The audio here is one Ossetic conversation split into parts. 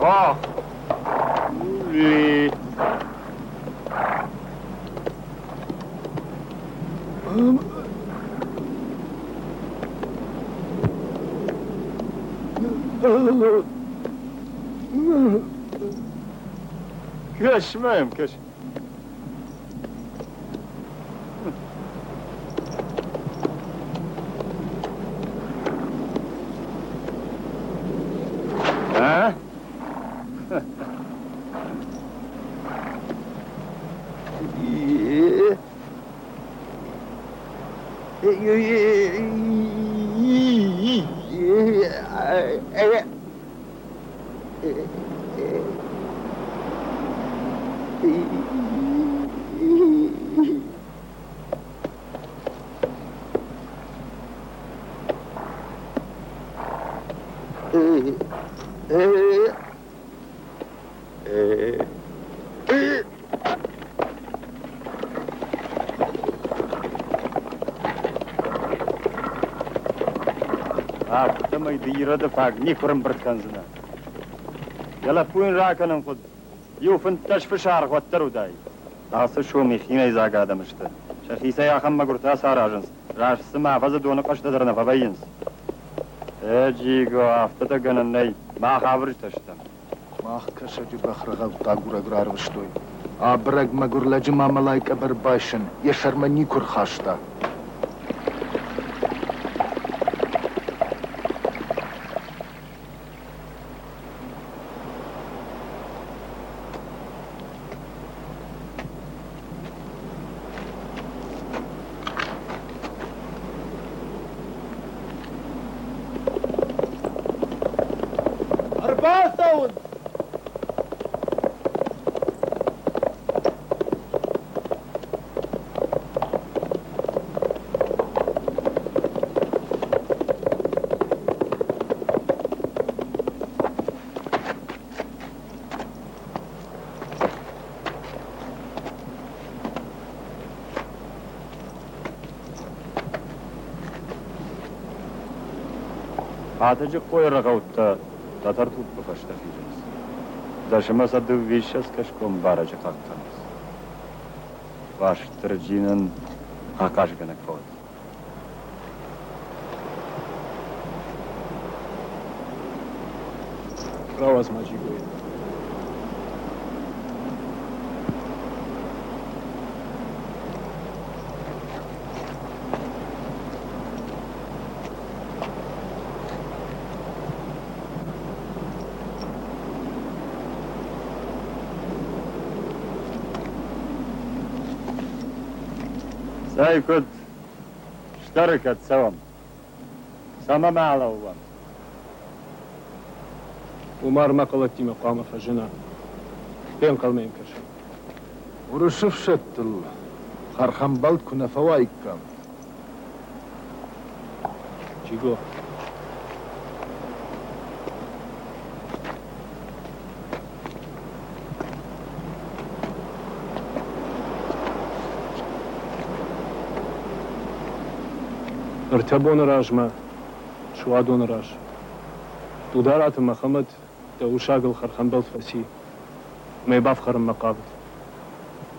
Ох! Ули! Кӕс мӕм, кӕс. А? Афтӕмӕй ды ирӕды фаг никуы рымбырд кӕндзынӕ. Йӕ лӕппу йын ракӕнын хъуыд, иу 15 фысы аргъ уӕддӕр уыдаид. Ацы сомих хинӕйдзаг адӕм сты. Сӕхицӕй ахӕм мӕгуыртӕ саразынц, раст цыма афӕдзы доны хъӕстӕ дӕр нӕ фӕвӕййынц. Э, Джиго, афтӕ дӕ гӕнӕн нӕй, мах абырджытӕ стӕм. Мах кӕсӕджы бӕхрӕгъӕуттӕ агурӕг рарвыстой. Абырӕг мӕгуыр лӕджы мамӕлайы къӕбӕр байсын йӕ сӕрмӕ никуы рхаста. Ӕрбацӕуынц! Хатӕджыхъойы рӕгъӕуттӕ Тӕтӕртуппы фӕстӕ хизынц. Дӕсмӕ сӕ дыууиссӕдз кӕсгон барӕджы хъахъхъӕнынц. Уастырджи нын ахъазгӕнӕг фӕуӕд. Рауадз-ма Джигойы. Цӕй куыд, стӕры кӕд цӕуӕм? Цӕмӕ ма алӕууӕм? Умар мӕ хъалӕттимӕ хъуамӕ фӕзына. Фенхъӕлмӕ йӕм кӕсын. Уырысы фсӕдтыл хӕрхӕмбӕлд куы нӕ фӕуаиккам. Чиго. Ӕртӕ боны размӕ суадоны раз Дудараты Мӕхӕмӕт дӕ усагыл хӕрхӕмбӕлд фӕци ӕмӕ йӕ бафхӕрынмӕ хъавыд.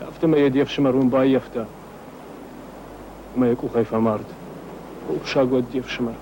Афтӕмӕй йӕ де фсымӕр уым баййӕфта ӕмӕ йӕ къухӕй фӕмард. Рухсаг уӕд де фсымӕр.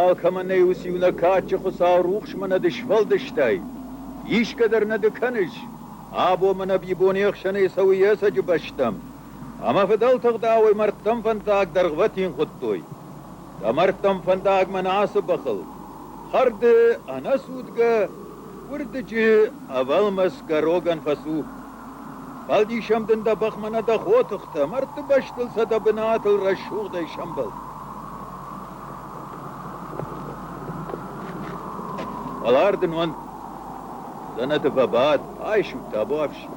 Алкӕмӕн нӕ ус-иу нӕ кадджы Хуыцау рухсмӕ нӕ ды сфӕлдыстай, исгӕ дӕр нӕ ды кӕныс, абон мӕ нӕ бибоны ӕхсӕнӕй цӕуы йе цӕджы бӕстӕм. Ӕмӕ фыдӕлты ӕгъдауӕй мӕрдтӕм фӕндаг дӕргъвӕтин хуыдтой. Дӕ мӕрдтӕм фӕндагмӕ нӕ ацы бӕхыл, хӕрды ӕнӕцудгӕ, уырдыджы ӕвӕлмӕцгӕ рогӕн фӕцу. Фӕлдисӕм дын дӕ бӕхмӕ нӕ дӕ хотыхтӕ, мӕрдты бӕстыл сӕ дӕ бынатыл рӕсугъдӕй сӕмбӕлд. Хӕлар дын уӕнт. Дзӕнӕты фӕбад, айсут табуафси.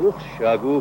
Рухссаг у.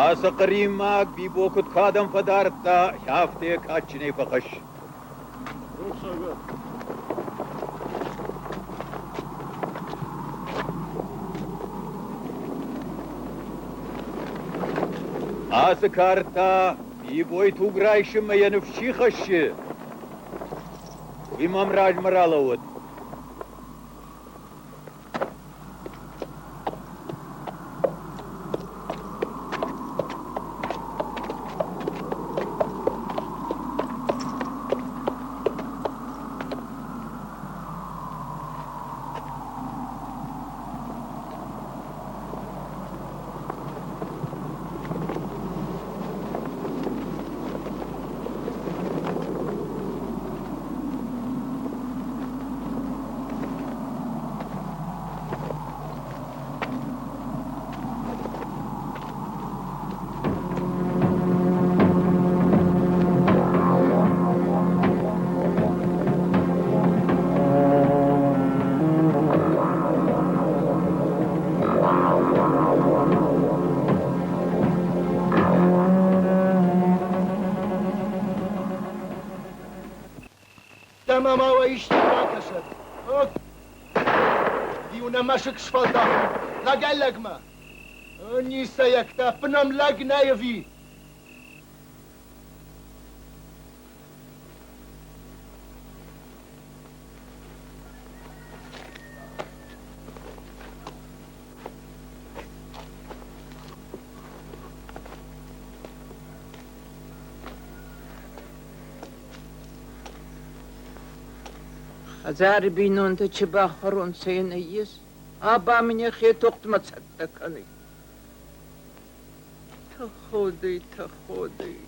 Ацы хъримаг Бибо куыд кӕдӕм фӕдардта, афтӕ йӕ кадджынӕй фӕхӕсс. Ацы кар та Бибойы туг райсынмӕ йӕ ныфс чи хӕссы, уый мӕм размӕ ралӕууӕд. Дӕмӕ ма уӕ исты бакӕсӕд. Иу нӕ мӕсыг сфӕлдахын лӕгӕй-лӕгмӕ. Ницӕйӕгтӕ, ӕппынӕм лӕг нӕй ӕви? Хӕдзары бийнонтӕ чи бахуӕронцӕ, е нӕййес. Аба мин ӕхе тохтмӕ цӕттӕ кӕнуй. Тӕходуй, тӕходуй.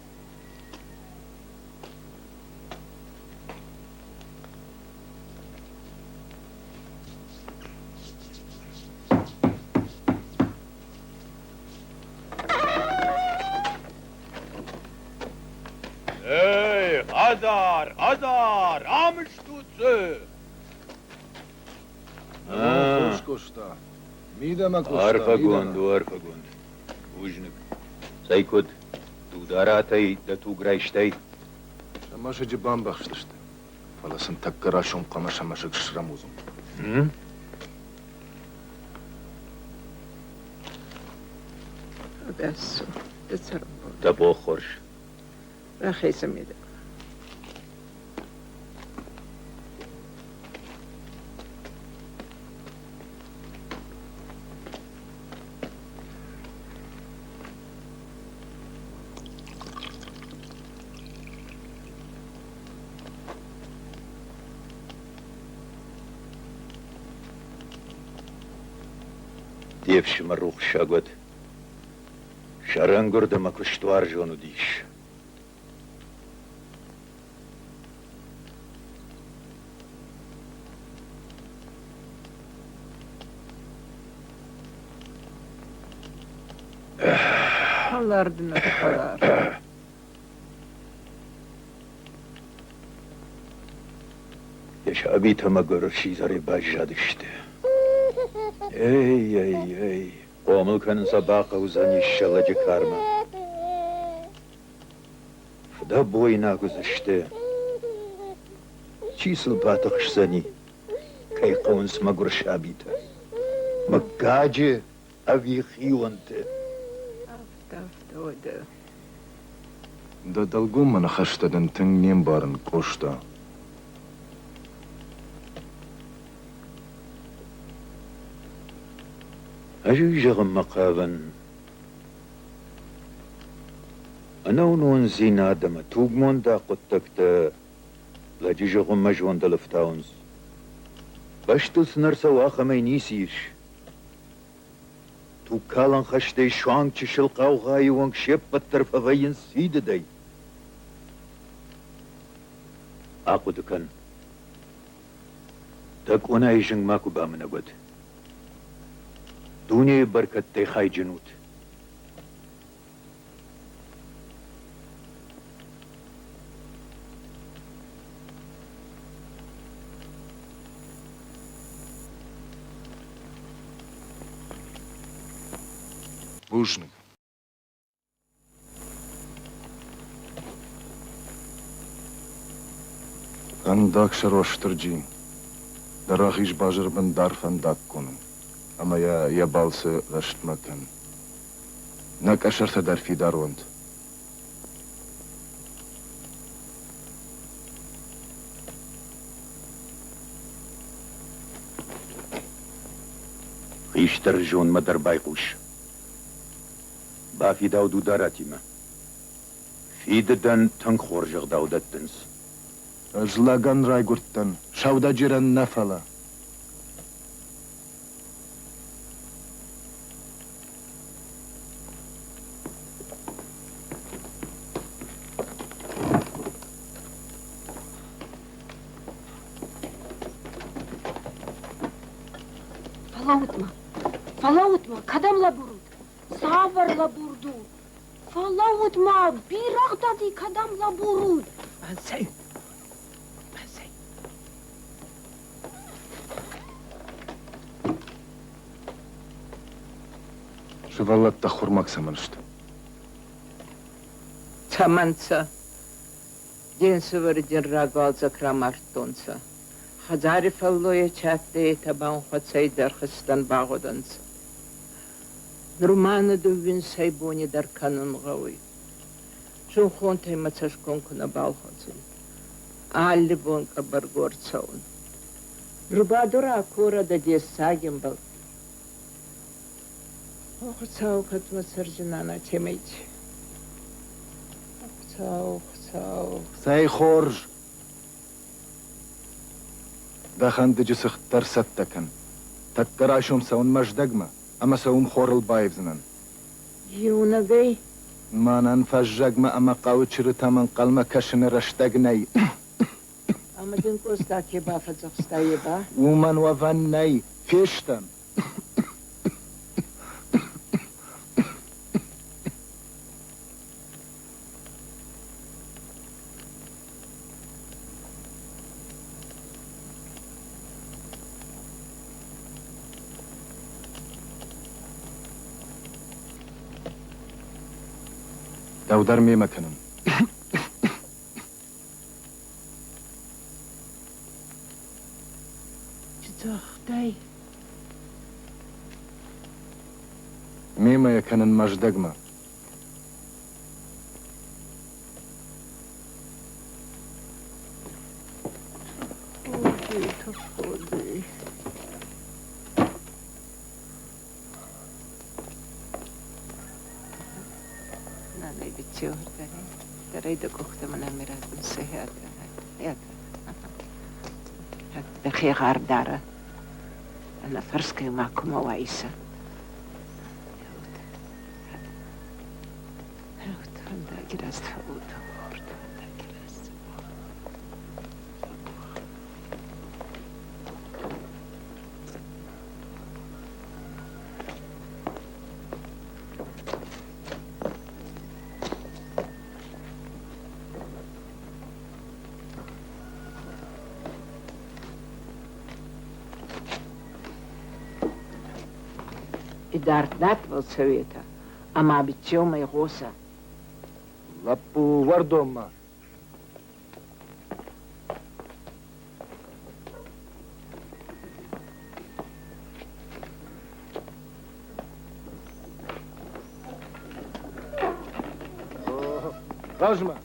Эй, Азар, Азар, ам стут цы? Хорз Къоста. Мидӕмӕ, Къоста, Арфӕгонд у, арфӕгонд. Бузныг. Цӕй куыд? Дударатӕй дӕ туг райстай? Сӕ мӕсыджы бамбӕхстысты. Фӕлӕ сын тӕккӕ райсом хъуамӕ сӕ мӕсыг срӕмудзон. Ӕгас цу, дӕ цӕрӕнбон. Дӕ бон хорз. Рахизӕ мидӕмӕ. Де фсымӕр рухссаг уӕд. Сӕрӕнгуырд ӕмӕ куыстуарзон уыдис. Хӕлар дын уӕд, хӕлар. Йӕ сабитӕ мӕгуыр сидзӕрӕй баззадысты. Эй-эй-эй, хъомыл кӕнын сӕ бахъӕудзӕнис сӕ лӕджы кармӕ. Фыдӕбойнаг уыдзысты. Чи сыл батыхсдзӕни, кӕй хъӕуынц мӕгуыр сабитӕ? Мыггаджы ӕви хионты? Афтӕ, афтӕ уӕдӕ. Дӕ дӕлгоммӕ ныхӕстӕ дын тынг не мбарын, Къоста. Ӕз уый зӕгъынмӕ хъавын, ӕнӕуынондзинад ӕмӕ тугмондаг хъуыддӕгтӕ лӕджы зыгъуыммӕ зондыл ӕфтауынц. Бӕстыл цы нӕ рцӕуы, ахӕмӕй ницы ис. Тугкалӕн хӕстӕй суанг чысыл хъаугъайы онг се ппӕт дӕр фӕвӕййынц фидыдӕй. Ахъуыды кӕн, дӕ къонайы зынг макуы бамынӕг уӕд. Дунейы бӕркӕдтӕй хайджын ут. Бузныг. Фӕндагсар Уастырджи, дӕ рахиз базыры бын дӕр фӕндаггон у, ӕмӕ йӕ йӕ балцы рӕстмӕ кӕн. Нӕ къӕсӕртӕ дӕр фидар уӕнт. Хистӕр зонмӕ дӕр байхъус. Бафидау Дударатимӕ. Фидыдӕн тынг хорз ӕгъдау дӕттынц. Ӕз лӕгӕн райгуырдтӕн, сӕудӕджерӕн нӕ фӕлӕ. Фӕлӕуут-ма, фӕлӕуут-ма, кӕдӕм лӕбурут? Цавӕр лӕбурд у? Фӕлӕуут-ма, бирӕгъ дади кӕдӕм лӕбурут? Ӕнцай, ӕнцай. Сывӕллӕттӕ ххормаг цӕмӕн сты? Цӕмӕн сӕ? Де нсувӕри дин рагуалдзӕг рамардтонцӕ. Хӕдзари фӕллойӕ чи адтӕй, етӕ ба цӕйдӕр хестӕн багъудӕнцӕ. Нур ма нӕ дууинсӕй бони дӕр кӕнун гъӕуй. Зӕнхонтӕй мӕ цӕсгон ку нӕбал хуӕцуй. Алли бон къӕбӕргор цӕун. Рубадура корӕ дӕ дессаги ӕмбӕлтти. О, Хуцау, кӕдмӕ цӕрдзинан атемӕйти? Хуцау, Хуцау. Цӕй хорз! Дӕ хӕндыджы цыхт дӕр цӕттӕ кӕн. Тӕккӕ райсом цӕуын Мӕздӕгмӕ ӕмӕ сӕ уым хорыл баивдзынӕн. Иунӕгӕй? Мӕнӕн фӕззӕгмӕ ӕмӕ хъӕуы чырытӕм ӕнхъӕлмӕ кӕсыны рӕстӕг нӕй. Ӕмӕ дын Къоста ке бафӕдзӕхста, е ба? Уымӕн уӕвӕн нӕй. Фестӕм. Дӕу дӕр мемӕ кӕнын. Сдзӕгъдӕй. Мемӕ йӕ кӕнын Мӕздӕгмӕ. Дӕхи гъар дарӕ, ӕнӕфӕрсгӕй макуы ма уайсӕ. Фӕндаги раст фӕуут, фӕндаги раст. Идард надбӕл цӕуетӕ ӕма биццеумӕ игъосӕ. Лӕппу уӕрдонмӕ! Размӕ!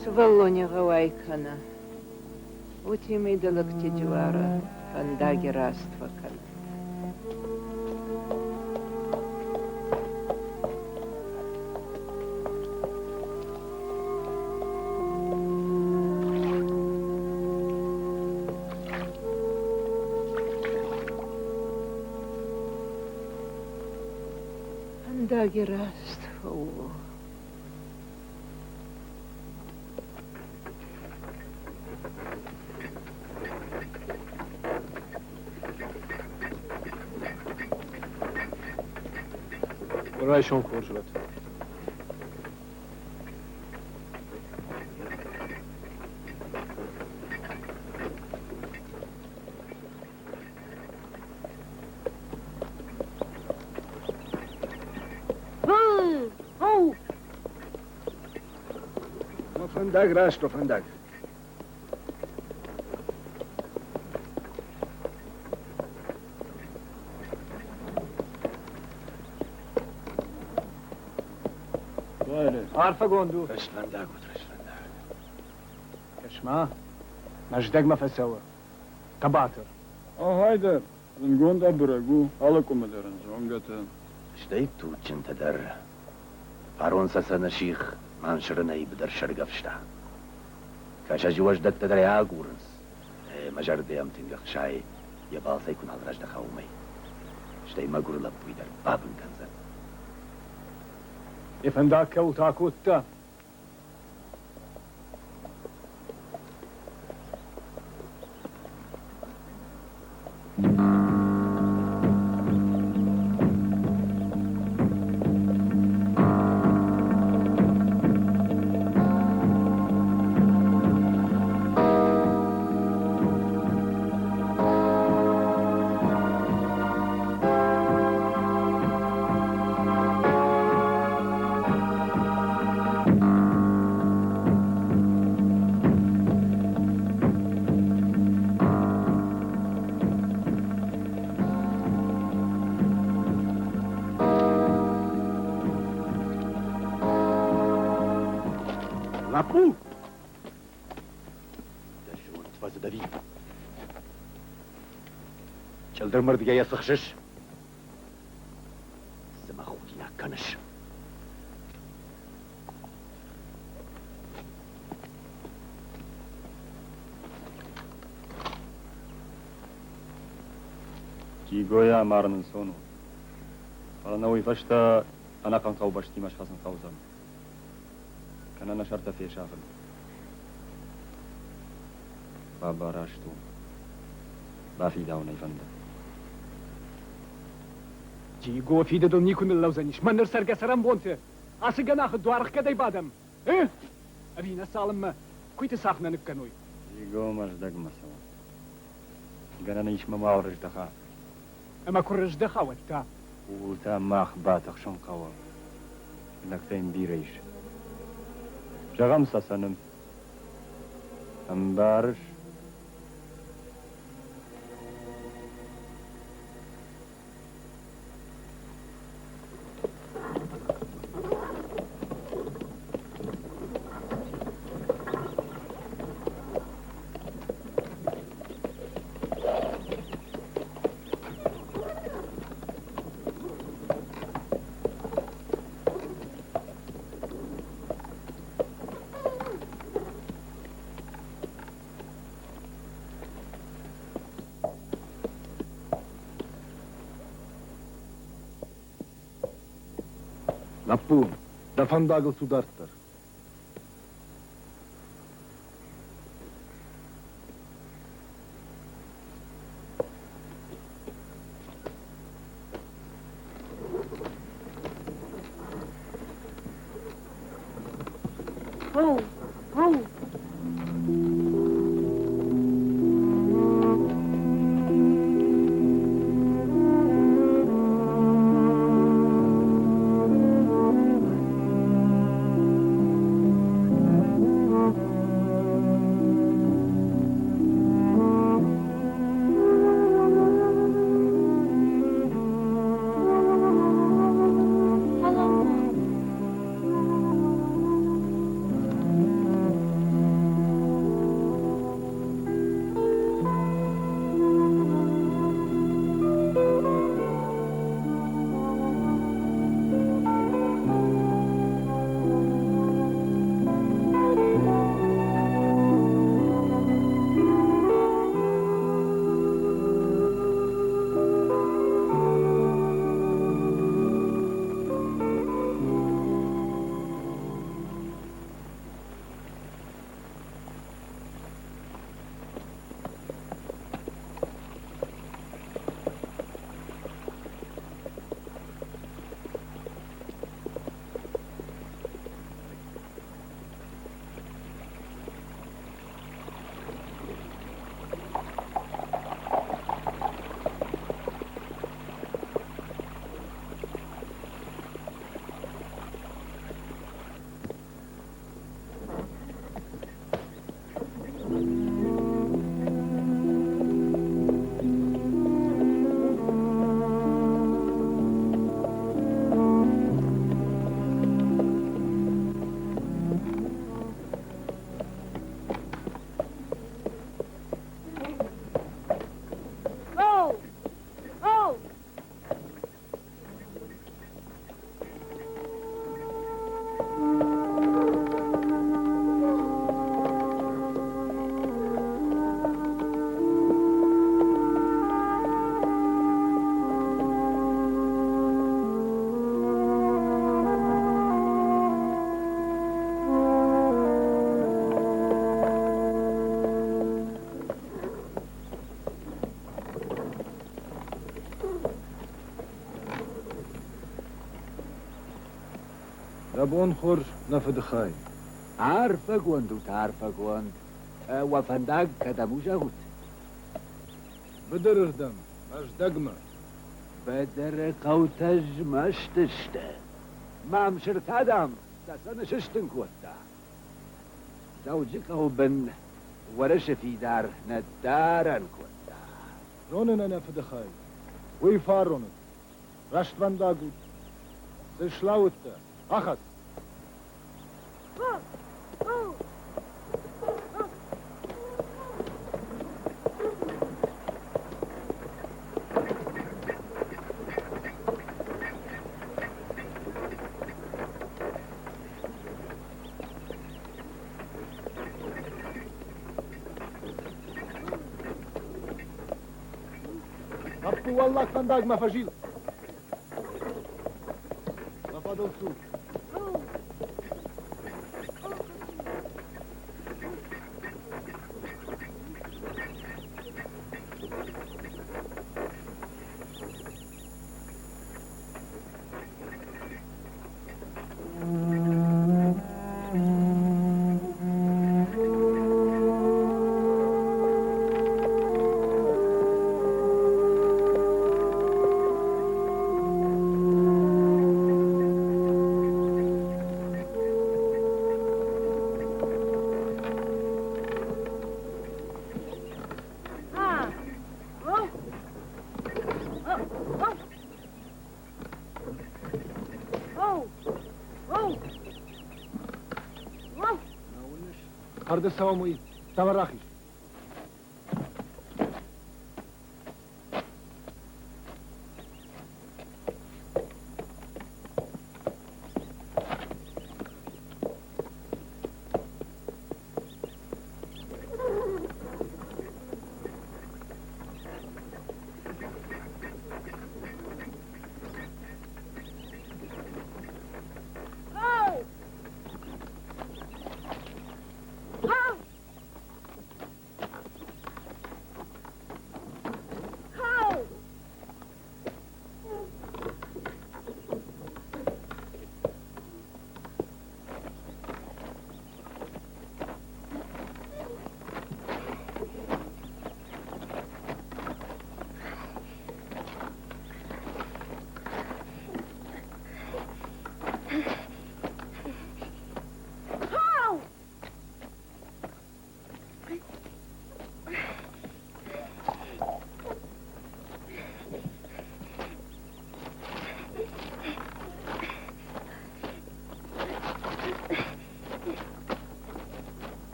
Сувӕллони гъӕуай кӕнӕ, уотемӕй дӕ лӕгти дзиуарӕ фӕндаги раст фӕккӕнӕ. Фӕндаги раст фӕууо. Райсом хорз уӕд. Фӕндаг раст у, фӕндаг. Арфӕгонд у. Рӕствӕндаг уыд, рӕствӕндаг. Кӕс-ма, Мӕздӕгмӕ фӕцӕуы. Хъӕбатыр. Агъайдӕр, зынгонд абырӕг у, алы къуымы дӕр ын зонгӕтӕ. Стӕй туджджынтӕ дӕр. Фарон сӕ сӕ сих Мансырынӕй быдыр сӕргӕвста. Кӕсӕджы уӕздӕттӕ дӕр ӕй агурынц. Мӕ зӕрдӕ йӕм тынг ӕхсайы, йӕ балцӕй куы нал раздӕха, уымӕй. Стӕй мӕгуыр лӕппуйы дӕр бабын кӕндзӕн. Йӕ фӕндаг кӕуылты акодта, Лӕппу! Дӕ зонд фӕцыд ӕви? Чъылдырмырдыгӕй йӕ цыхсыс? Цы мӕ худинаг кӕныс? Джигойы амарын ӕнцон у, фӕлӕ нӕ уый фӕстӕ ӕнӕхъӕн хъӕубӕстимӕ схӕцын хъӕудзӕн. Кӕнӕ нӕ сӕртӕ фесафын. Баба раст у. Бафидауын ӕй фӕнды. Джиго фидыдыл никуы ныллӕудзӕнис. Мӕн ныр цӕргӕ-цӕрӕнбонты ацы гӕнахы дуарыхгӕдӕй бадӕм. Э? Ӕви нӕ цалынмӕ куыйты цах нӕ ныккӕной? Джиго Мӕздӕгмӕ цӕуы. Гӕнӕн ис мӕ мал рыздӕха. Ӕмӕ куы рыздӕха, уӕд та? Ууыл та мах батыхсын хъӕуы. Знӕгтӕ йын бирӕ ис. Зӕгъӕм, Цӕцӕны. Ӕмбарыс? Лӕппу, дӕ фӕндагыл цу дарддӕр. Оу, оу! Фӕлӕуу-ма! Оу! Оу! Дӕ бон хорз, нӕ фыдыхай. Арфӕгонд ут, арфӕгонд. Уӕ фӕндаг кӕдӕм у, зӕгъут? Быдырырдӕм, Мӕздӕгмӕ. Быдыры хъӕутӕ змӕст сты. Мамсыр та, дам, Цӕцӕны сыстын кодта. Дзӕуджыхъӕуы бын Уӕрӕсе фидар ныддарӕн кодта. Зонын ӕнӕ фыдыхай, уый фарон уыд. Рӕствӕндаг ут. Цы слӕууыдтӕ? Ахӕц! Лӕппу, уӕллаг фӕндагмӕ фӕзил. Мӕ фӕдыл цу. Хӕрды цӕуӕм уый, цавӕр рахиз?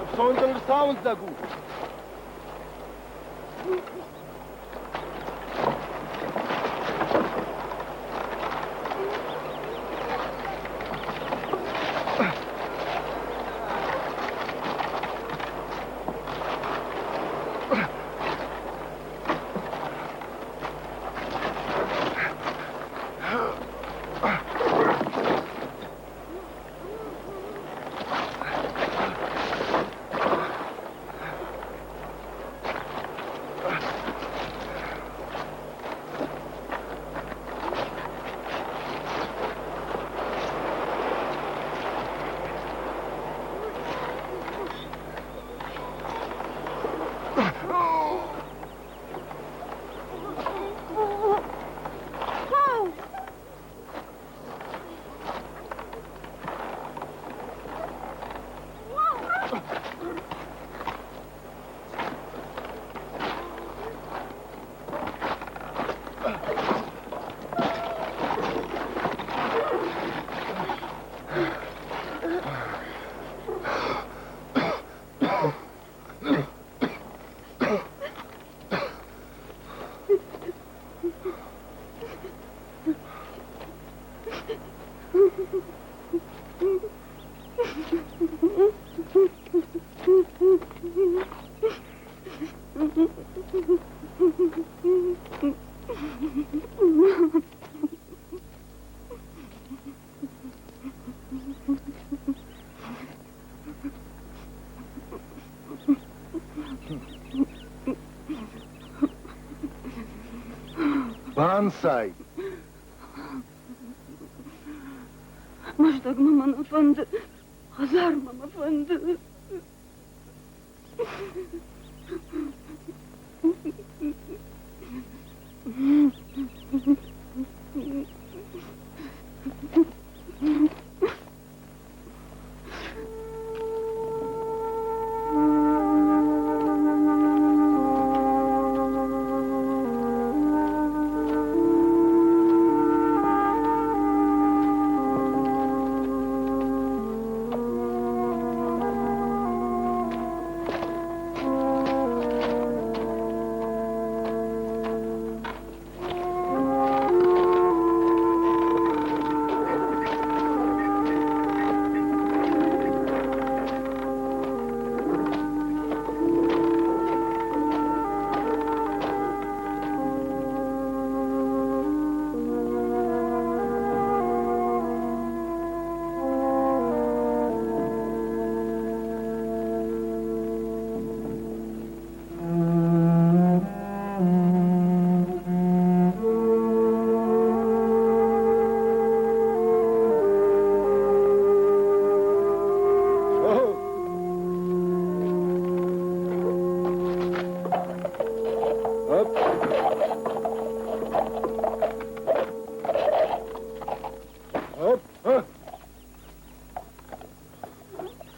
Ӕфсондыл ӕрцауындзӕг у. Банцай! Мӕздӕгмӕ мӕ нӕ фӕнды, хӕдзармӕ мӕ фӕнды.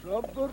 Сабыр.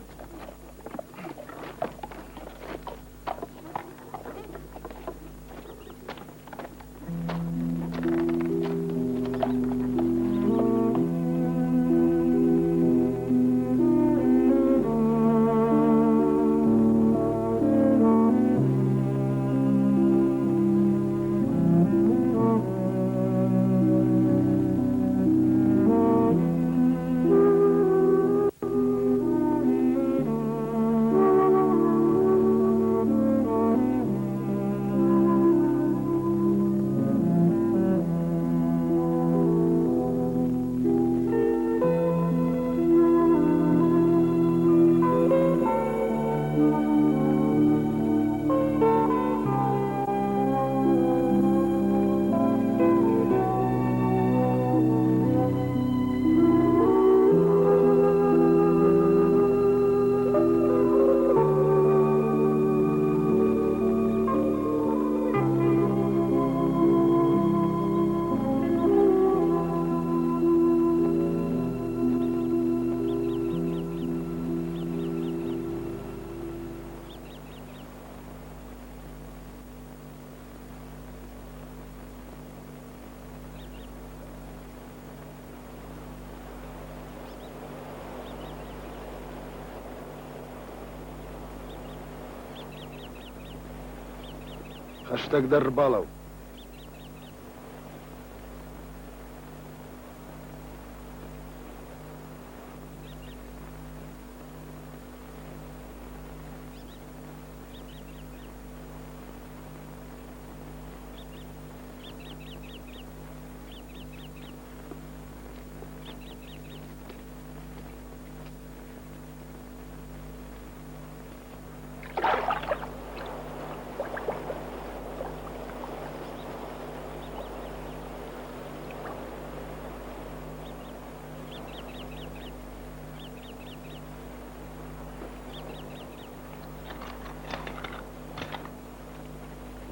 Хӕстӕгдӕр ӕрбалӕуу.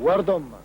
Уӕрдонмӕ.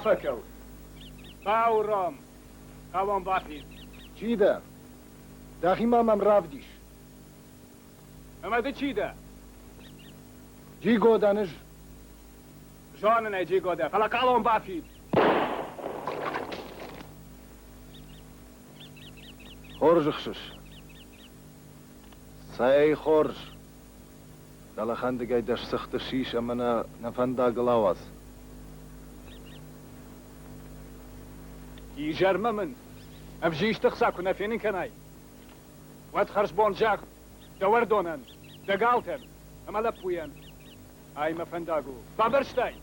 фӕкӕу! Бауром! Хъалон бафид! Чи дӕ? Дӕхи ма мӕм равдис. Ӕмӕ ды чи дӕ? Джиго дӕн ӕз. Зонын ӕй, Джиго дӕ, фӕлӕ хъалон бафид! Хорз ӕхсыс. Цӕй хорз! Дӕлӕхӕндыгӕй дӕ сцыхты сис ӕмӕ нӕ нӕ фӕндагыл ауадз. Изӕрмӕ мын ӕвзисты хца куы нӕ фенын кӕнай, уӕд хӕрзбон зӕгъ дӕ уӕрдонӕн, дӕ галтӕн ӕмӕ лӕппуйӕн. Ай мӕ фӕндаг у. Бамбӕрстай?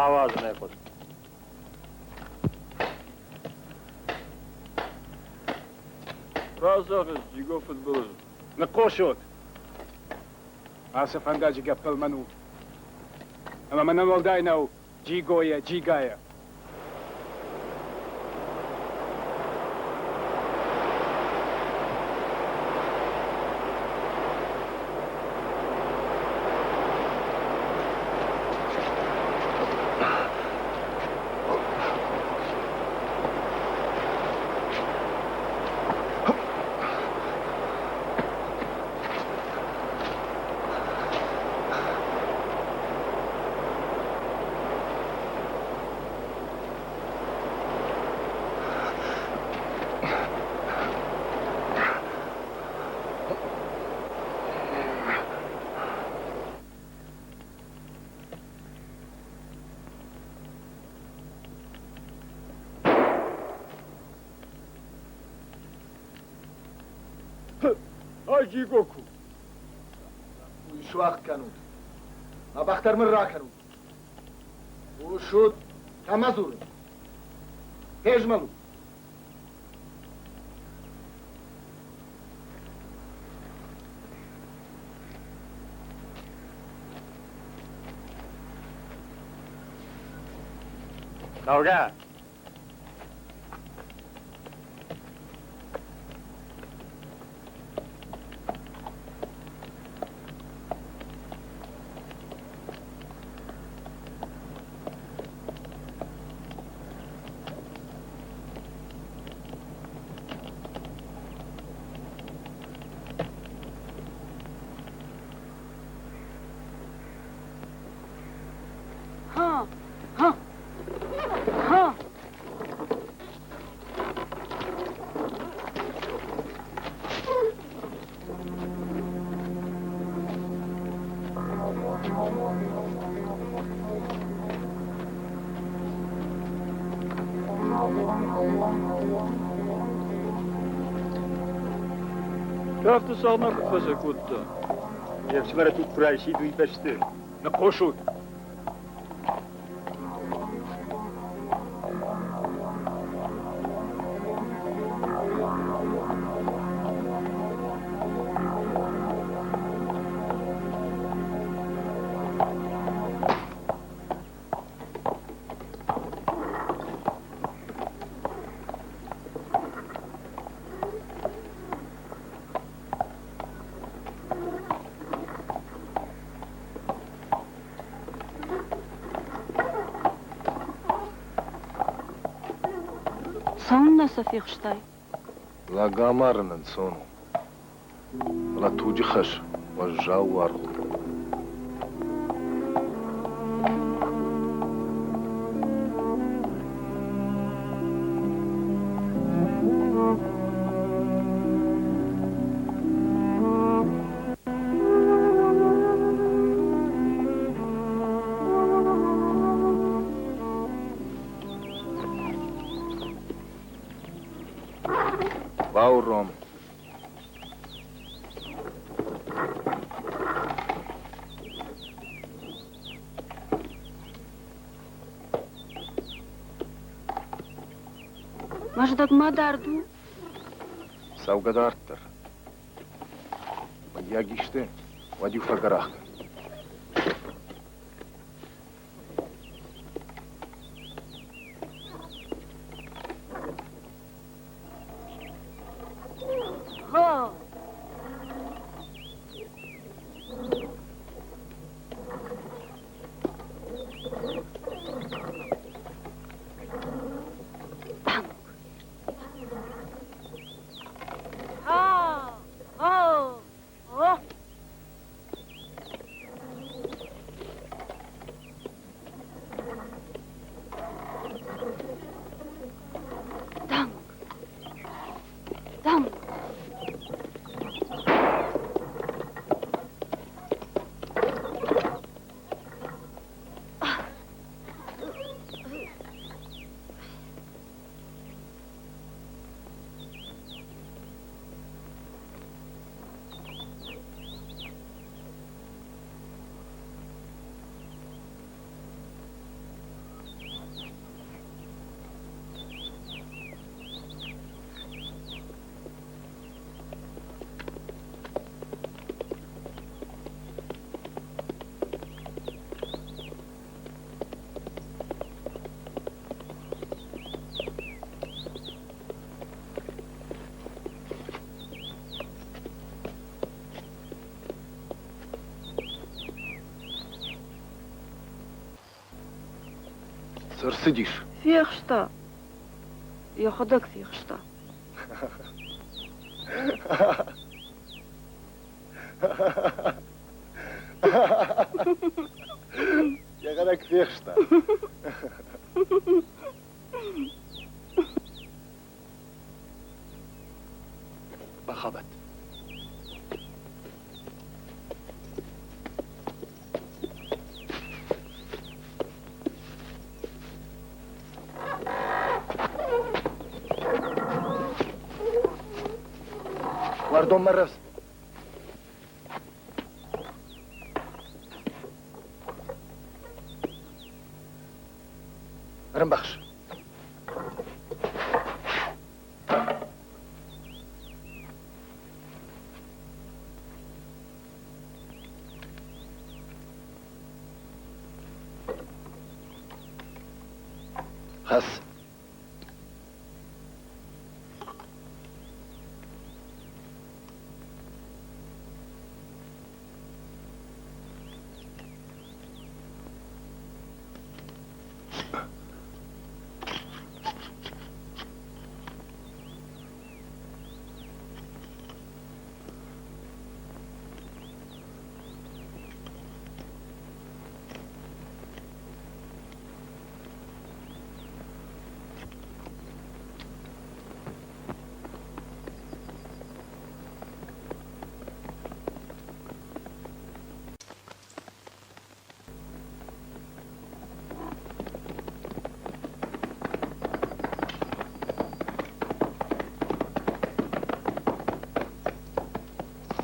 Ауадзын ӕй хъуыд. Раст зӕгъыс, Джиго фыдбылыз. Ныхъхъус ут! Ацы фӕндаджы гӕппӕл мӕн у. Ӕмӕ мӕнӕн уӕлдай нӕу Джигойӕ, Джигайӕ. Ай, Джигоку! Уый суӕгъд кӕнут. Мӕ бӕх дӕр мын ракӕнут. Хъусут, кӕмӕ дзурын? Фезмӕлут! Цӕугӕ! Ха! Ха! Ха! Кӕфты сӕрмӕ куыд фӕсӕкодта? Йе фсымӕры туг куы райсид, уый бӕсты. Ныхъхъусут! Цӕуылнӕ сӕ фехстай? Лӕг амарын ӕнцон у, фӕлӕ туджы хӕс уӕззау уаргъ у. Бауром. Мӕздӕг ма дард у? Цӕугӕ дарддӕр. Мыййаг исты, уӕд-иу фӕгӕрах кӕн. Танк! Танк! Цы рцыдис? Фехста. Йӕхӕдӕг фехста. Йӕхӕдӕг фехста. Бахабат. Уӕрдонмӕ рӕвдз. Хӕц.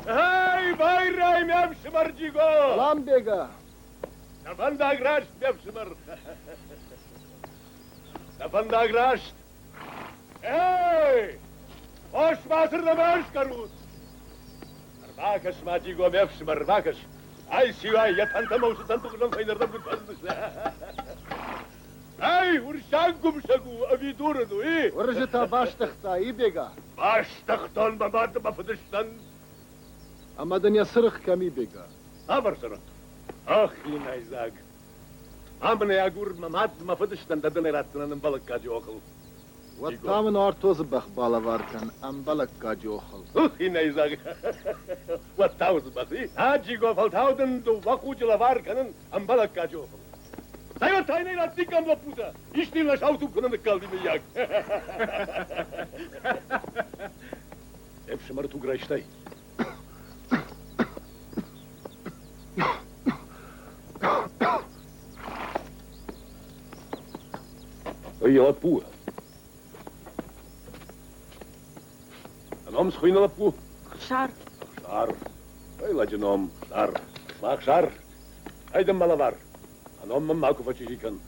Эй, байрай, ме фсымӕр Джиго! Ламбега! Дӕ фӕндаг раст, ме фсымӕр! Дӕ фӕндаг раст! Эй! Хос ма цырдӕм ӕскӕрут! Ӕрбакӕс-ма, Джиго, ме фсымӕр, ӕрбакӕс! Ай циу, ай, йӕ тӕнтӕ мӕ усы тӕнты хуызӕн фӕйнӕрдӕм куыд фӕзындысты! Ай, уырыссаг гуымсӕг у ӕви дурын у, и? Уырызы та бастыгъта, и, Бега? Бастыгътон мӕ мад ӕмӕ фыдыстӕн. Ӕмӕ дын йӕ цырыхъ кӕм и, Бега? Цавӕр цырыхъ? Ах, хинӕйдзаг! Ма мын ӕй агур, мӕ мад, мӕ фыдыстӕн дӕ дын ӕй ратдзынӕн ӕмбӕлӕггаджы охыл. Уӕд та мын Артозы бӕх балӕвар кӕн ӕмбӕлӕггаджы охыл. Хинӕйдзаг! Уӕд та уыцы бӕх, и? А, Джиго, фӕлтау дын дыууӕ хъуджы лӕвар кӕнын ӕмбӕлӕггаджы охыл. Цӕй, уӕд та йын ӕй раттиккам лӕппутӕ, исты йын нӕ сау туг куы нӕ ныккалди, мыййаг. Ӕфсымӕры туг райстай? Ой, лӕппу! Ном схуыйны лӕппу? Хсар. Хсар. Ой, лӕджы ном, Хсар. Ма Хсар, ай дын мӕ лӕвар. А ном мын макуы фӕчъизи кӕн.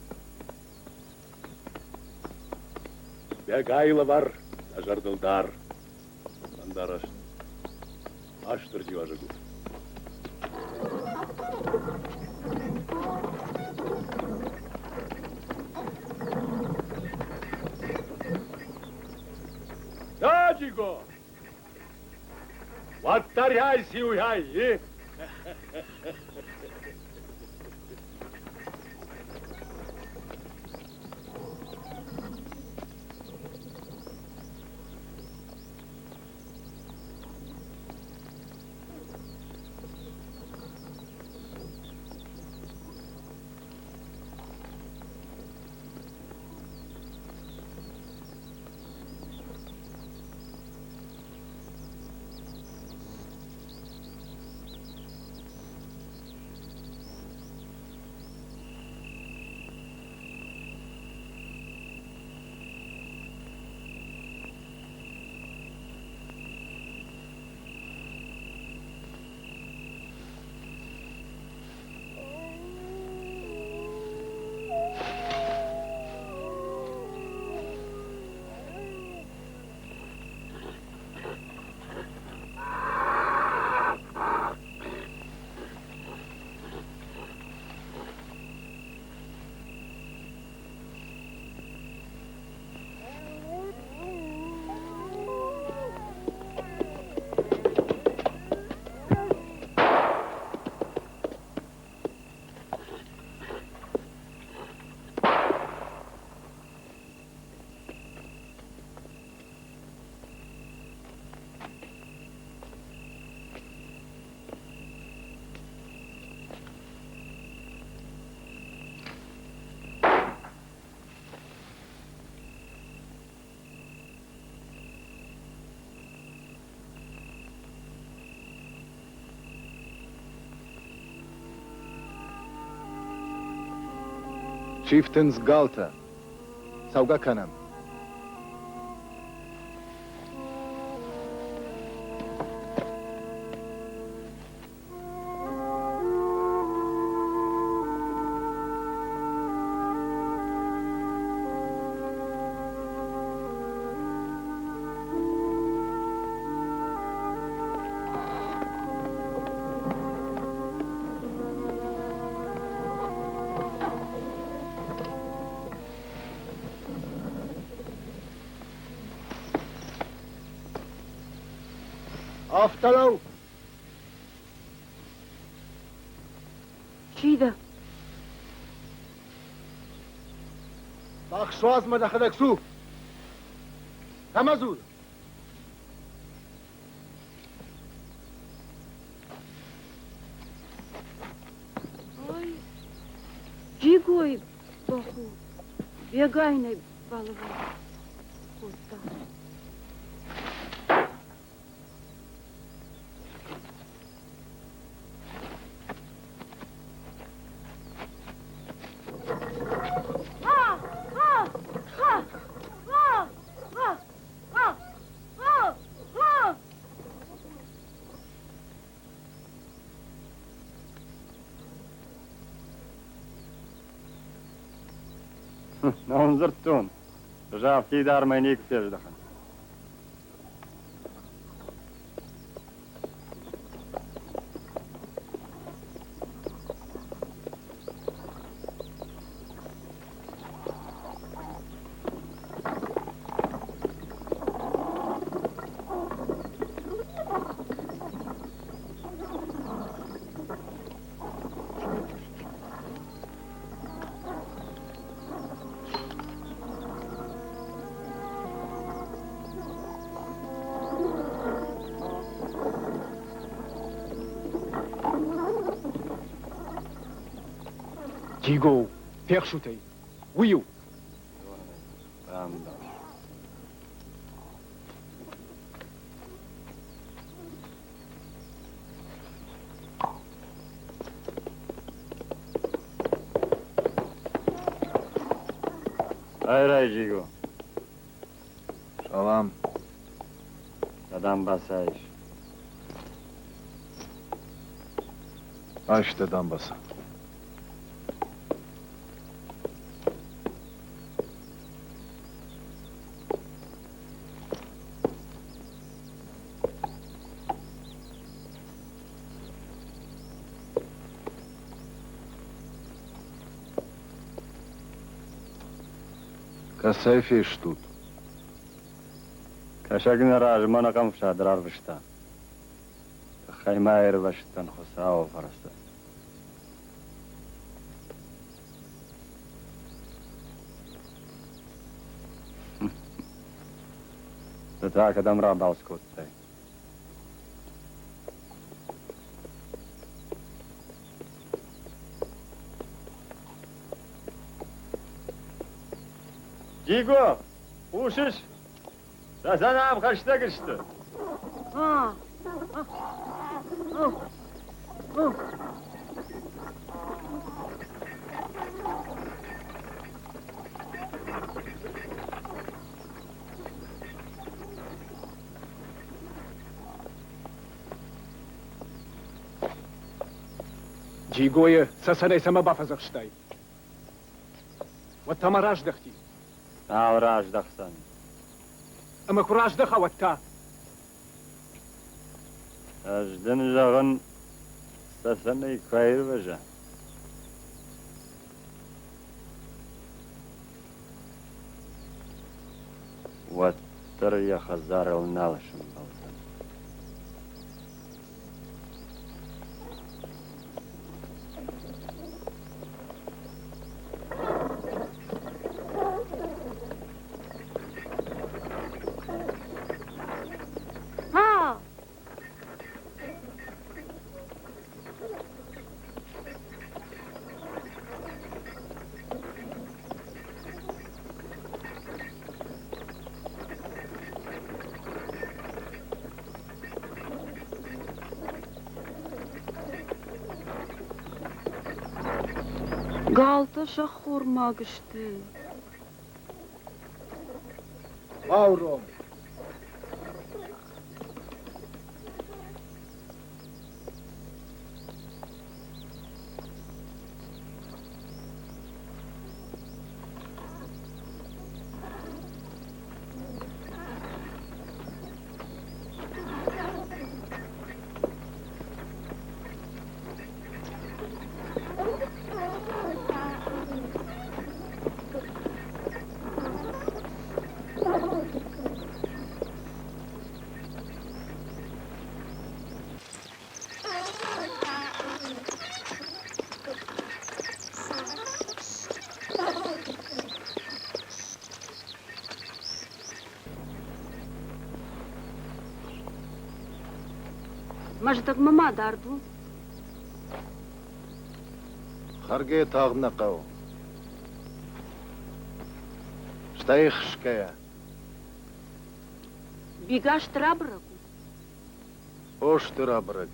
Бегайы лӕвар дӕ зӕрдыл дар. Фӕндараст. Астырджи уазӕг у. Таджико! Уӕддӕр ай сиуй и? Сифтындз галтӕ. Цӕугӕ кӕнӕм. Афтӕ лӕу! Чи дӕ? Бӕх суадз мӕ дӕхӕдӕг цу! Кӕмӕ дзур? Ой, Джигой бӕх у, бегайнӕй балӕвар кодта. Нӕ уын дзырдтон, ӕз афтидармӕй никуы фездӕхын. Гиго, фехсут ӕй! Уый у! Айрай, Джиго. Салам. Дӕ дамбаца ис. Айс дӕ дамбаца. Кӕцӕй фестут? Кӕсӕг нӕ размӕ нӕ къӕмфсад рарвыста. Тыххӕй ма ирвӕзтӕн Хуыцауы фӕрцы. Ды та кӕдӕм рабалц кодтай? Гиго, хъусыс? Сӕ нӕм хӕстӕг сты. Джигойы цӕцӕнӕй цӕмӕ бафӕдзӕхстай? Уӕд та ма раздӕхти. Нал раздӕхдзӕн. Ӕмӕ куы раздӕха, уӕд та? Ӕз дын зӕгъын, цӕцӕнӕй куы аирвӕза. Уӕддӕр йӕ хӕдзарыл нал сӕмбӕлдзӕн. Галтӕ сӕххормаг сты. Бауром! Мӕздӕгмӕ ма дард у? Хӕргӕ тагъд нӕ хъӕуы. Стӕй хсгӕйӕ. Бига стыр абырӕг у? О, стыр абырӕг.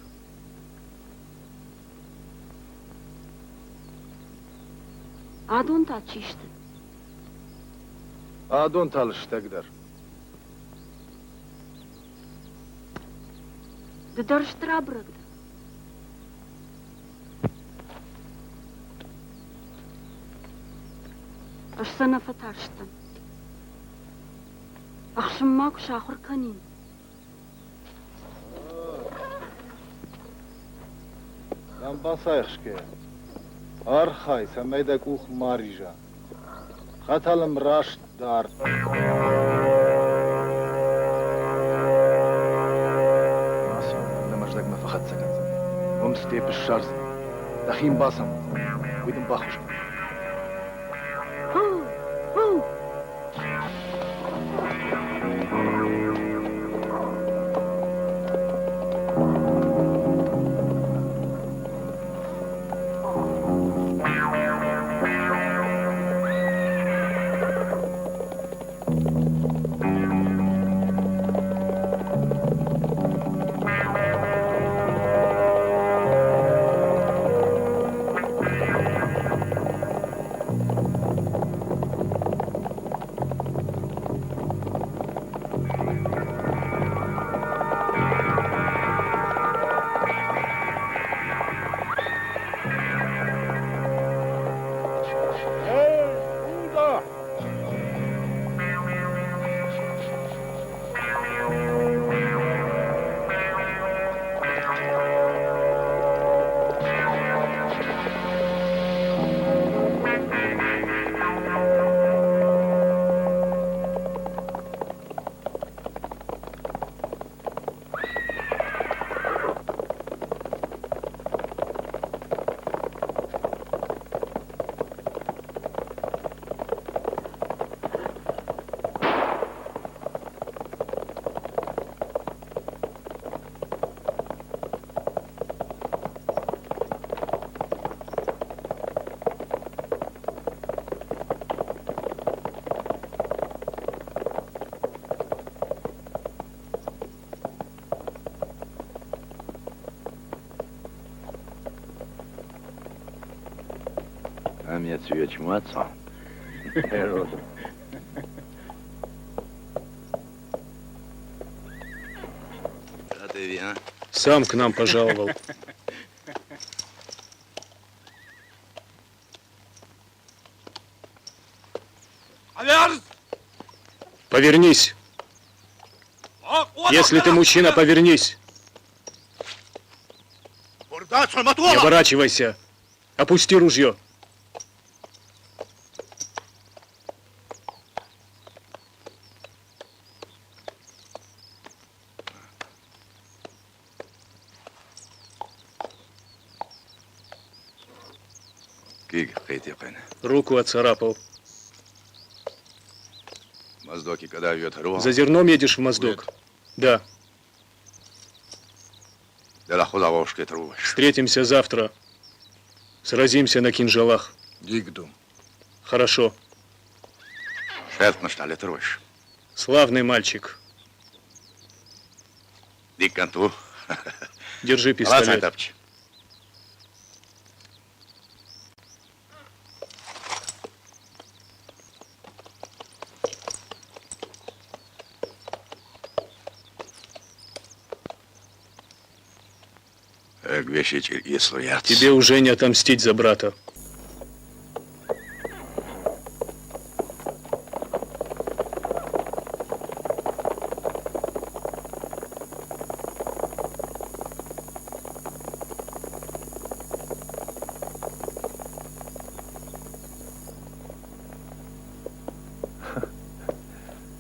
Адон та чи сты? Адон та лыстӕгдӕр. Ды дӕр стыр абырӕг дӕ? Ӕз сӕ нӕ фӕтарстӕн. Ӕхсынмӕ куы сахуыр кӕнин. Дамбацайы хсгӕйӕ. Архай, цӕмӕй дӕ къух ма риза. Хӕтӕл ӕм раст дар. Ацу, дӕ мӕздӕгмӕ фӕхӕццӕ кӕндзӕн. Уым степ ссардзынӕ. Дӕхи йын бацамондзӕн. Уый дын баххуыс кӕндзӕн. Фу! Фу! Сам к нам пожаловал. Повернись. Если ты мужчина, повернись. Не оборачивайся. Опусти ружье. Руку оцарапал. За зерном едешь в Моздок? Да. Встретимся завтра. Сразимся на кинжалах. Хорошо. Славный мальчик. Держи пистолет. Тебе уже не отомстить за брата.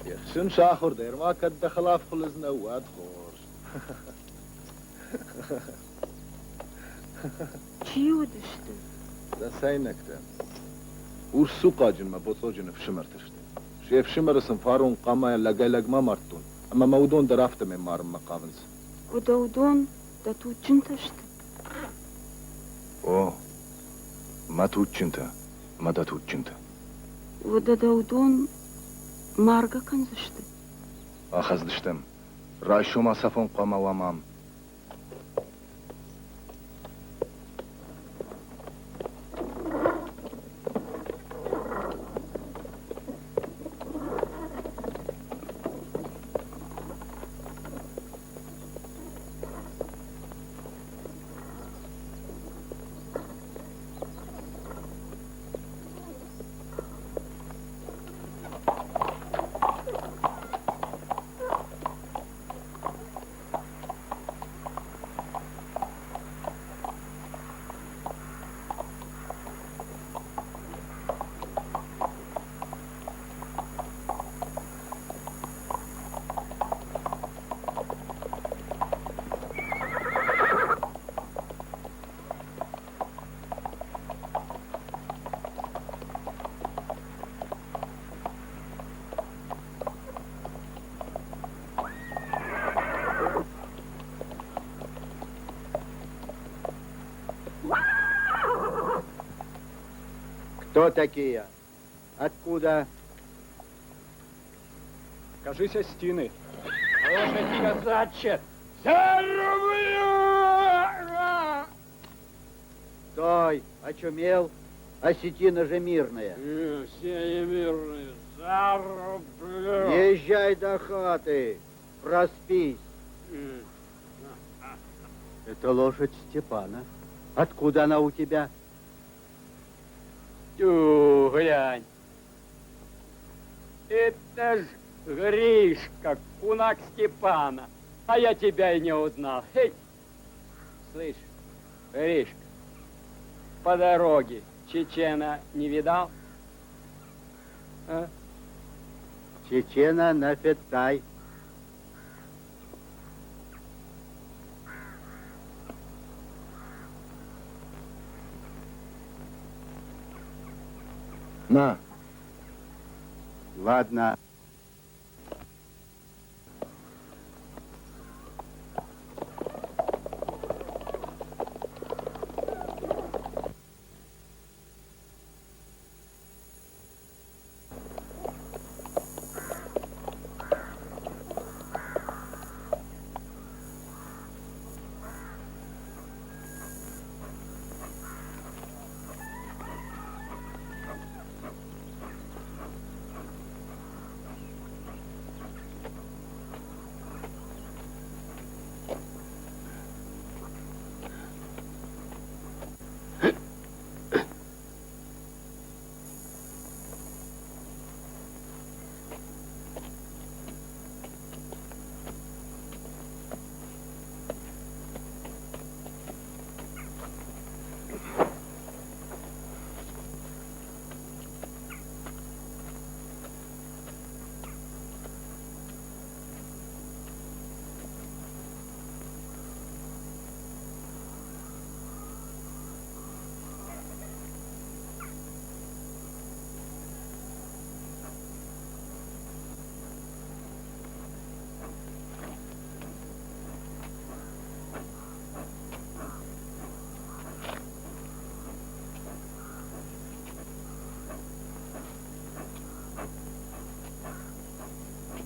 Ехсын сахуыр дӕр ма кӕд дӕ хӕлаф хуылыдз нӕу, уӕд хорз. Чи уыдысты? Цӕцӕйнӕгтӕ. Урс цухъаджын мӕ боцъоджын ӕфсымӕртӕ сты. Се фсымӕры сын фарон хъамайӕ лӕгӕй-лӕгмӕ мардтон, ӕмӕ мӕ уыдон дӕр афтӕмӕй марынмӕ хъавынц. Уыдон? Дӕ туджджынтӕ сты? О, мӕ туджджынтӕ, мӕ дӕ туджджынтӕ. Уӕдӕ дӕ уыдон маргӕ кӕндзысты? Ахӕцдзыстӕм. Райсом ацафон хъуамӕ уӕм ам. Кто такие? Откуда? Кажись, остины. Лошадь казачья! Зарублю! Стой! Очумел? Осетина же мирная. Все мирные. Зарублю! Езжай до хаты, проспись. Это лошадь Степана. Откуда она у тебя? Тю, глянь. Это ж Гришка, кунак Степана. А я тебя и не узнал. Эй, слышь, Гришка, по дороге Чечена не видал? А? Чечена на Фетай. На. Ладно.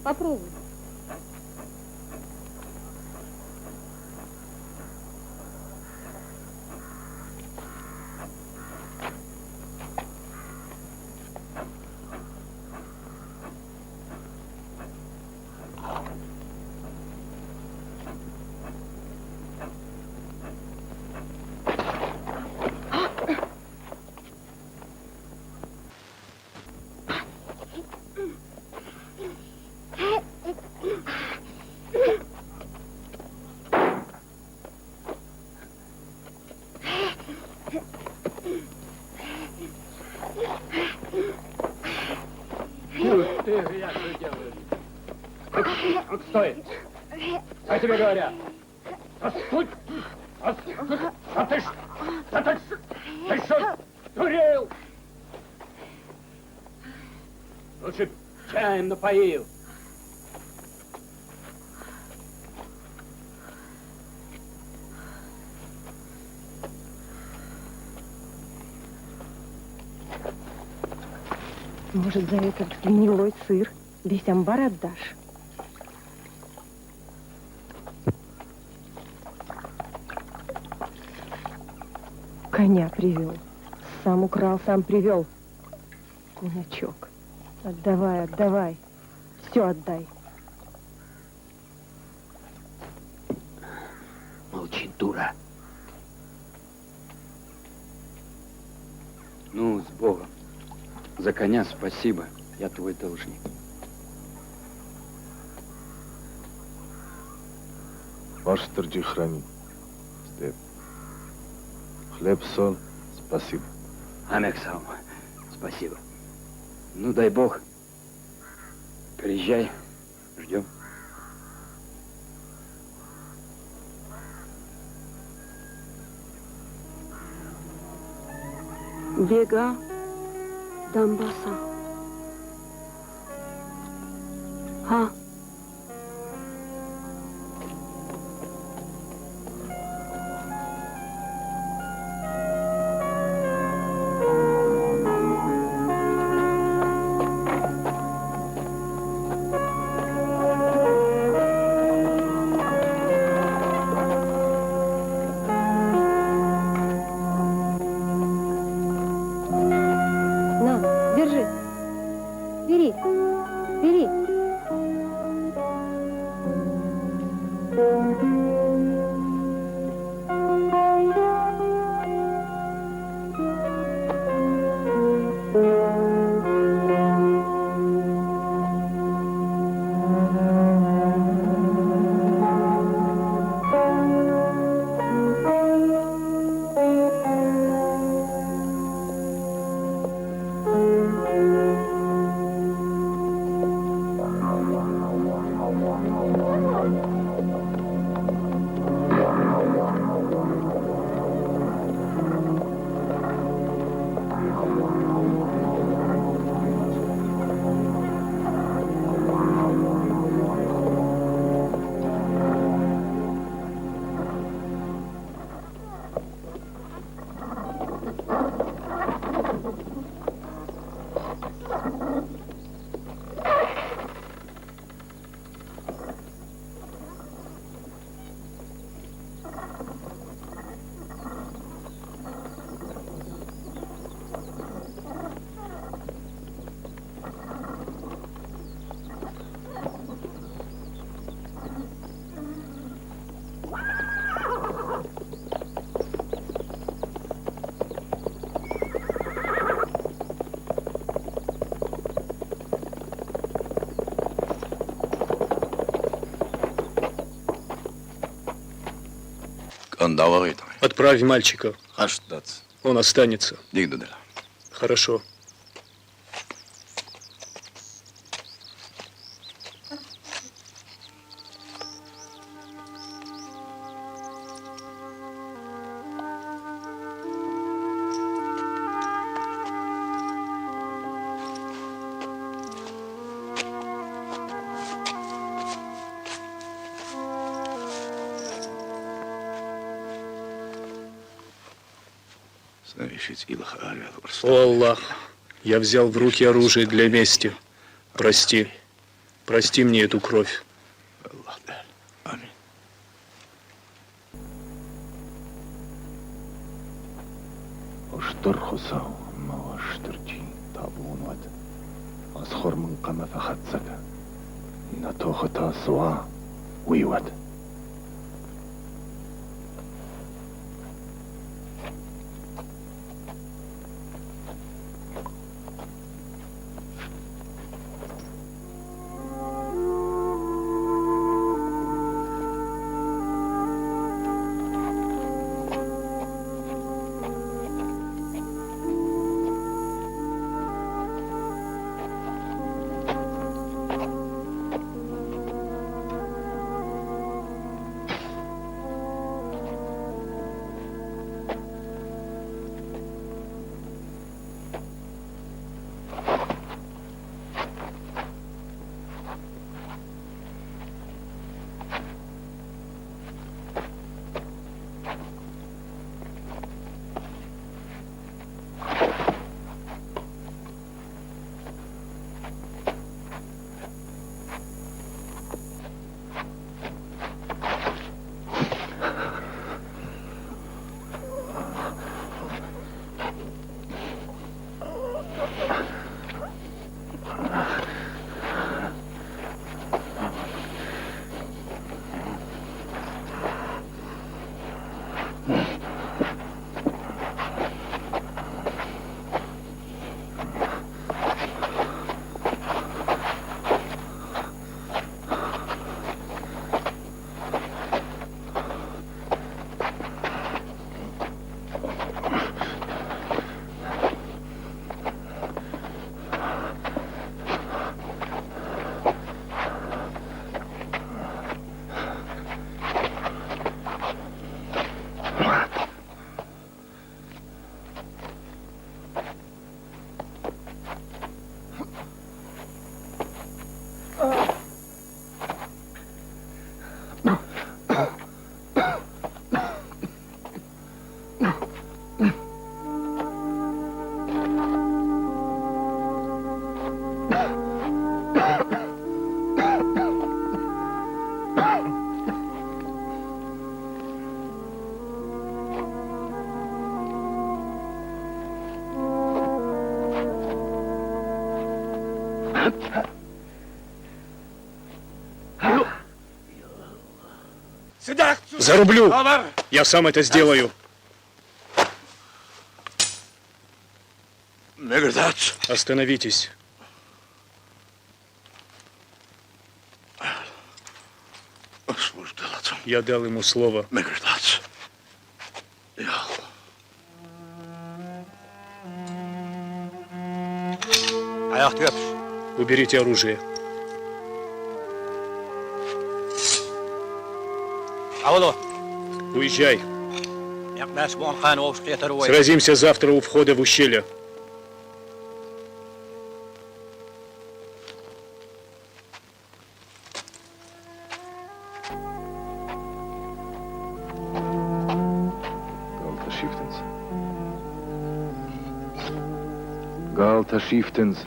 Попробуй. Ты, я что делаю? Стой! А тебе говорят! А стой! А, а ты, а ты, ты что, дурел? Лучше чаем напоил. Может, за этот гнилой сыр весь амбар отдашь? Коня привел. Сам украл, сам привел. Куначок. Отдавай, отдавай. Все отдай. Молчи, дура. Ну, с Богом. За коня спасибо, я твой должник. Уастырджи храни, Степ. Хлеб, соль, спасибо. Амек сам, спасибо. Ну, дай бог. Приезжай, ждем. Бега, дамбаца. Ха. На, держи. Бери, бери. Отправь мальчика. Он останется. Хорошо. О, Аллах, я взял в руки оружие для мести. Прости. Прости мне эту кровь. Стыр Хуыцау ӕмӕ Уастырджи, табу уын уӕд! Ацы хор мын хъӕмӕ фӕхӕццӕ кӕн. Нӕ тохы та цы уа, уый уӕд. Зарублю! Я сам это сделаю. Остановитесь. Я дал ему слово. Уберите оружие. Уезжай. Сразимся завтра у входа в ущелье. Галтӕ сифтындз. Галтӕ сифтындз.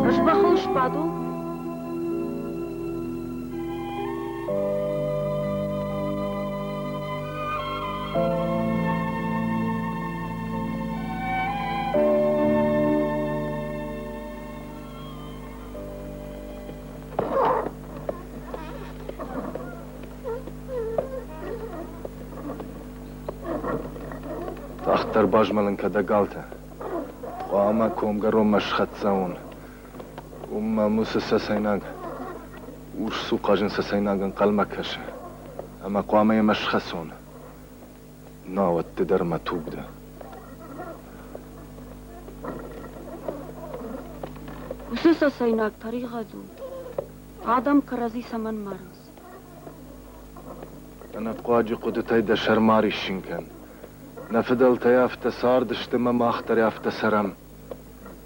Ӕз бӕхыл сбадон? Тагъддӕр базмӕлын кӕ дӕ галтӕ. Хъуамӕ комгӕронмӕ схӕццӕ уон. Уым мӕм уыцы цӕцӕйнаг, урс цухъхъаджын цӕцӕйнаг ӕнхъӕлмӕ кӕсы, ӕмӕ хъуамӕ йемӕ схӕцон. Науӕд ды дӕр мӕ туг дӕ. Уыцы цӕцӕйнаг тӕригъӕд у. Адӕм кӕрӕдзи цӕмӕн марынц? Ӕнӕхъуаджы хъуыдытӕй дӕ сӕр ма риссын кӕн. Нӕ фыдӕлтӕй афтӕ цардысты ӕмӕ мах дӕр афтӕ цӕрӕм.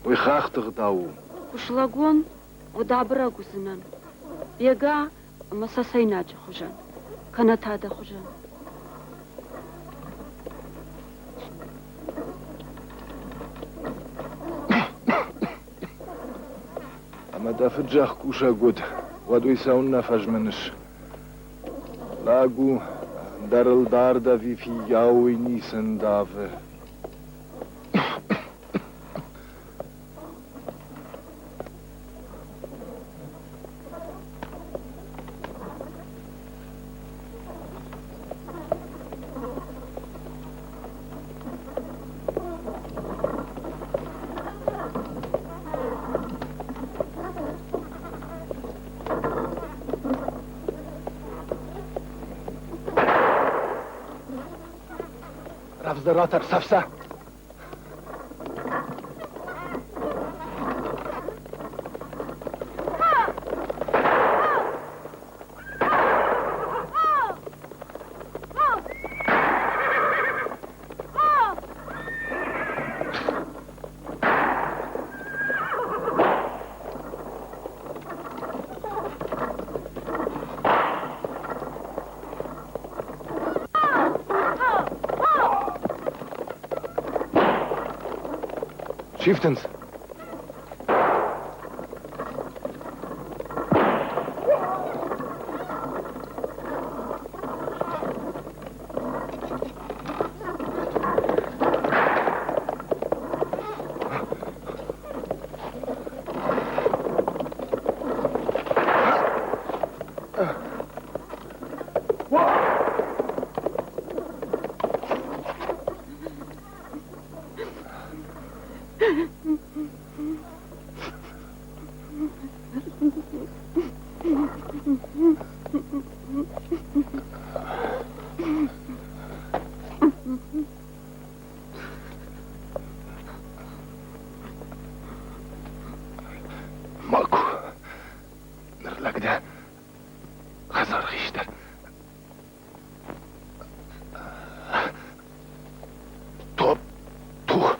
Уый хӕхты гъдау у. Куы слӕг уон, уӕд абырӕг уыдзынӕн. Бега ӕмӕ цӕцӕйнаджы хуызӕн, кӕнӕ та дӕ хуызӕн. Ӕмӕ дӕ фыд зӕхкусӕг уыд, уӕд уый цӕуыннӕ фӕзмыныс? Лӕг у, ӕндӕр ыл дард ӕви фиййау уый ницы ндавы. Рӕвдздӕр ратӕр, цӕф сӕ! Chieftains. Ма ку, ныр лӕг дӕ, хӕдзары хистӕр. Топ, тух.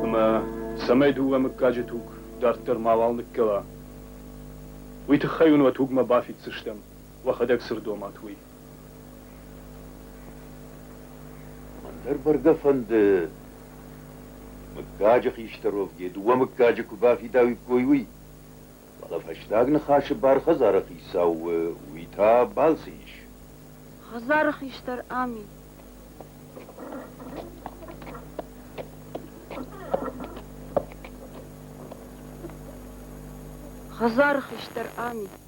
Ӕмӕ цӕмӕй дыууӕ мыггаджы туг дарддӕр мауал ныккӕла, уый тыххӕй уын уӕ тугмӕ бафиддзыстӕм, уӕхӕдӕг цы рдомат, уый. Мӕн дӕр бӕргӕ фӕнды, мыггаджы хистӕр уӕвгӕ дыууӕ мыггаджы куы бафидауиккой, уый. Фӕлӕ фӕстаг ныхасы бар хӕдзары хицау уый та балцы ис. Хӕдзары хистӕр ам и. Хӕдзары хистӕр ам и.